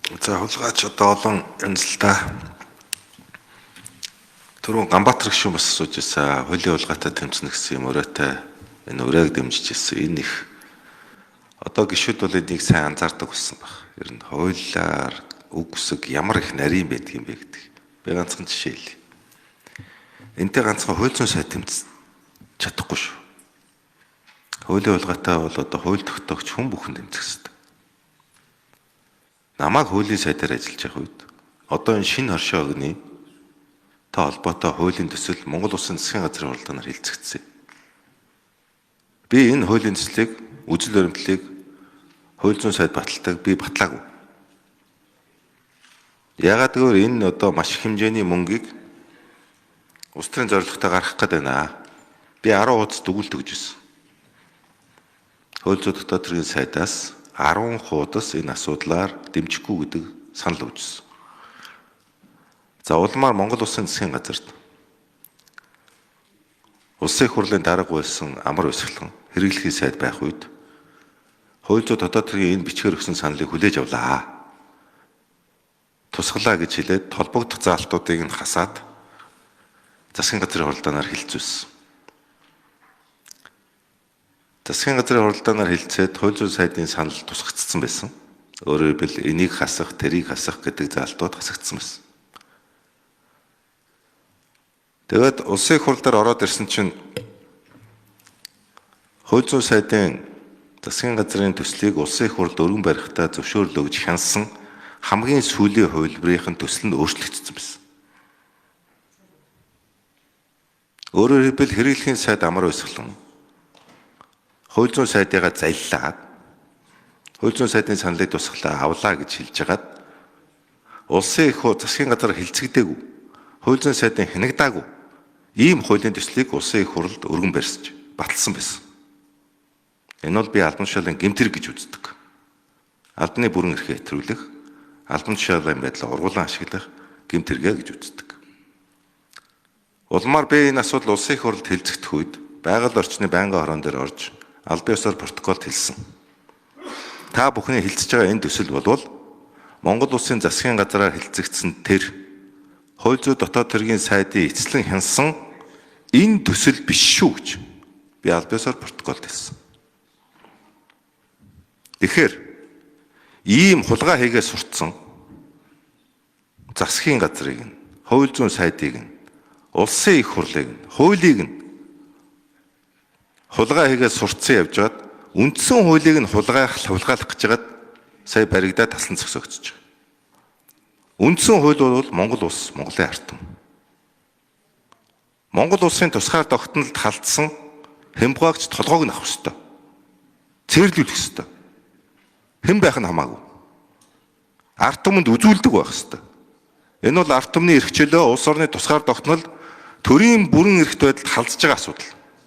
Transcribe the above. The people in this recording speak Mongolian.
За хулгайч одоо олон янз л да. Түрүүн Ганбаатар гишүүн бас асууж байсан. Хуулийн хулгайтай тэмцэнэ гэсэн юм ураатай энэ урааг дэмжиж ирсэн. Энэ их одоо гишүүд бол энийг сайн анзаардаг болсон баг. Ер нь хуулиар үг үсэг ямар их нарийн байдаг юм бэ гэдэг. Би ганцхан жишээ хэлье. Энтэй ганцхан хууль зүйн сайд тэмцэж чадахгүй шүү. Хуулийн хулгайтай бол одоо хууль тогтоогч хүн бүхэн тэмцэх ёстой. Намайг хуулийн сайдаар ажиллаж явах үед одоо энэ шинэ хоршоо огны та холбоотой хуулийн төсөл Монгол Улсын засгийн газрын хуралдаанаар хэлцэгдсэн. Би энэ хуулийн төслийг үзэл баримтлалыг хууль зүйн сайд баталдаг би батлаагүй. Яагаад гэвэл энэ одоо маш их хэмжээний мөнгийг улс төрийн зорилготой гаргах гээд байна. Би 10 хуудас дүгнэлт өгч ирсэн. Хууль зүйн дотоод хэргийн сайдаас 10 хуудас энэ асуудлаар дэмжихгүй гэдэг санал өгчсөн. За улмаар Монгол Улсын засгийн газарт Улсын их хурлын дарга байсан Амар Вэсгэлэн хэрэглэхийн сайд байх үед хууль зүйн дотоод хэргийн энэ бичгээр өгсөн саналыг хүлээж авлаа. Тусгалаа гэж хэлээд толбогдох заалтуудыг нь хасаад засгийн газрын хуралдаанаар хэлцүүлсэн. Засгийн газрын хуралдаанаар хэлцээд хууль зүйн сайдын санал тусгагдсан байсан. Өөрөөр хэлбэл энийг хасах, тэрийг хасах гэдэг заалтууд хасагдсан байсан. Тэгээд улсын их хурл дээр ороод ирсэн чинь хууль зүйн сайдын засгийн газрын төслийг улсын их хурлд өргөн барихтаа зөвшөөрлөө гэж хянсан хамгийн сүүлийн хувилбарын төсөл нь өөрчлөгдсөн байсан. Өөрөөр хэлбэл хэрэглэхийн сайд Амар Вэсгэлэн хууль зүйн сайдыгаа заллаад хууль зүйн сайдын саналыг тусгалаа авлаа гэж хэлж хагаад улсын их засгийн газар хэлцэгдээгүй, хууль зүйн сайдын хянагдаагүй ийм хуулийн төслийг улсын их хурлд өргөн барьж баталсан байсан. Энэ бол би албан тушаалын гэмт хэрэг гэж үздэг. Албаны бүрэн эрхээ хэтрүүлэх, албан тушаалын байдлаа ургуулan ашиглах гэмт хэрэгэ гэж үздэг. Улмаар би энэ асуудал улсын их хурлд хэлцэгдэх үед байгаль орчны байнгын хорон дээр орж албан ёсоор протоколд хэлсэн. Та бүхний хэлцэж байгаа энэ төсөл болвол Монгол Улсын засгийн газраар хэлцэгдсэн тэр хууль зүйн дотоод хэргийн сайдын эцэслэн хянсан энэ төсөл биш шүү гэж би албан ёсоор протоколд хэлсэн. Тэгэхээр ийм хулгай хийгээ суртсан засгийн газрыг нь, хууль зүйн сайдыг нь, улсын их хурлыг нь, хуулийг нь хулгай хийгээ суртсан явж байгаад үндсэн хуулийг нь хулгайлах гэж байгаад сая баригдаад таслан зогсоогдож байгаа. Үндсэн хууль бол Монгол улс, Монголын ард түмэн. Монгол улсын тусгаар тогтнолд халдсан хямбгаагч толгойг нь авах ёстой. Цээрлүүлэх ёстой. Хэн байх нь хамаагүй. Ард түмэнд үзүүлдэг байх ёстой. Энэ бол ард түмний эрх чөлөө, улс орны тусгаар тогтнол, төрийн бүрэн эрхт байдалд халдж байгаа асуудал.